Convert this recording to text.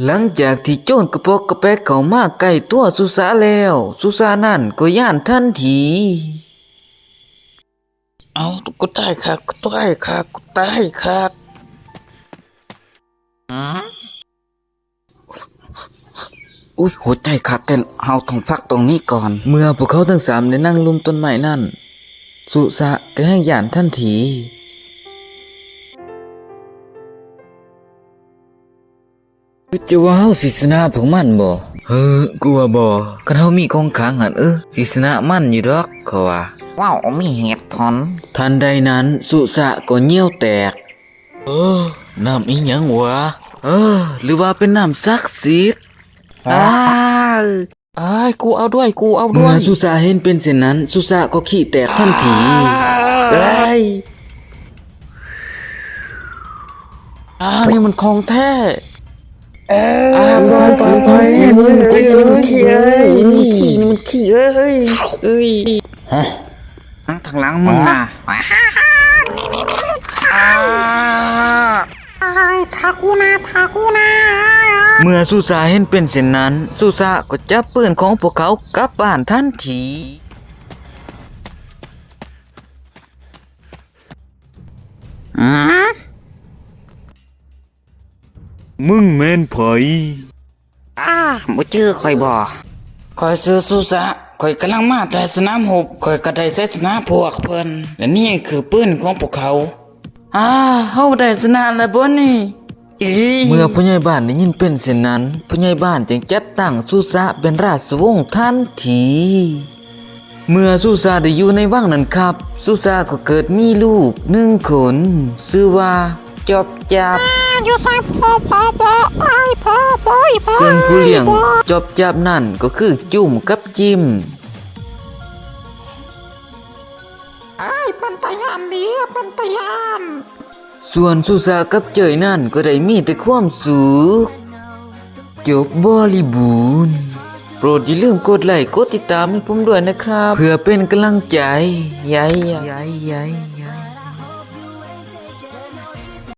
ຫຼັງຈາກທີ່ໂຈນກະປອກກະແປກເຂົ້າມາໃກ້ຕົວສຸສະແລ້ວ, ສຸສະນັ້ນກໍຢ້ານທັນທີ. ເອົາ ກູຕາຍຄັກ ກູຕາຍຄັກ ກູຕາຍຄັກ. ອຸຍ ຫົວໃຈຂາດເຕັ້ນ, ເຮົາຕ້ອງພັກຕອງນີ້ກ່ອນ. ເມື່ອພວກເຂົາທັງສາມໄດ້ນັ່ງລຸ່ມຕົ້ນໄມ້ນັ້ນ, ສຸສະກໍແຮ່ງຢ້ານທັນທີ. ຄິດຈະວ່າເຮົາຊິຊະນະພວກມັນບໍ່? ເຮີ ກູວ່າບໍ່. ຄັນເຮົາມີຂອງຂັງຫັ້ນ ເອີ ຊິຊະນະມັນຢູ່ດອກ ຂ້ອຍວ່າ. ເວົ້າມີເຫດຜົນ. ທັນໃດນັ້ນ, ສຸສະກໍຍ່ຽວແຕກ. ເອີ ນ້ຳອີຫຍັງຫວາ? ເອີ ຫຼືວ່າເປັນນ້ຳສັກສິດ? ອ້າຍ ອ້າຍ ກູເອົາດ້ວຍ ກູເອົາດ້ວຍ. ເມື່ອສຸສະເຫັນເປັນເຊັ່ນນັ້ນ, ສຸສະກໍຂີ້ແຕກທັນທີ. ອ້າຍ ອ້າຍ ນີ້ມັນຂອງແທ້. ອ້າຍ ບໍ່ໄດ້ ບໍ່ໄດ້ ນີ້ມັນຂີ້ ນີ້ມັນຂີ້ ນີ້ມັນຂີ້ ເອີຍ ເອີຍ. ຮະ? ທາງຫຼັງມຶງນະ. ອ້າຍ ຖ້າກູນະ ຖ້າກູນະ. ເມື່ອສຸສະເຫັນເປັນເຊັ່ນນັ້ນ, ສຸສະກໍຈັບປືນຂອງພວກເຂົາກັບບ້ານທັນທີ. ອືມ? ມຶງແມ່ນໃຜ? ອ້າ ບໍ່ຈື່ຂ້ອຍບໍ? ຂ້ອຍຊື່ສຸສະ, ຂ້ອຍກຳລັງມາແຕ່ສະໜາມຮົບ, ຂ້ອຍກໍໄດ້ໄຊຊະນະພວກເພິ່ນ ແລະ ນີ້ຄືປືນຂອງພວກເຂົາ. ອ້າ ເຮົາໄດ້ຊະນະແລ້ວບໍນີ້? ອີ ເມື່ອຜູ້ໃຫຍ່ບ້ານໄດ້ຍິນເປັນເຊັ່ນນັ້ນ, ຜູ້ໃຫຍ່ບ້ານຈຶ່ງຈັດຕັ້ງສຸສະເປັນລາຊະວົງທັນທີ. ເມື່ອສຸສະໄດ້ຢູ່ໃນວັງນັ້ນຄັບ, ສຸສະກໍເກີດມີລູກໜຶ່ງຄົນ, ຊື່ວ່າຈອບຈັບ. ຢູ່ໃສ? ພໍ່ ພໍ່ ພໍ່ ອ້າຍ ພໍ່ ພໍ່ ພໍ່ ເຊິ່ງຜູ້ລ້ຽງຈອບຈັບນັ້ນກໍຄືຈຸ້ມກັບຈິ້ມ. ອ້າຍ ເປັນຕາຢ້ານເດ ເປັນຕາຢ້ານ. ສ່ວນສຸສະກັບເຈີຍນັ້ນກໍໄດ້ມີແຕ່ຄວາມສຸກ. ຈົບບໍລິບູນ. ໂປດຢ່າລືມກົດໄລ ກົດຕິດຕາມໃຫ້ຜົມດ້ວຍນະຄັບ ເພື່ອເປັນກຳລັງໃຈ. ໃຫຍ່ ໃຫຍ່ ໃຫຍ່.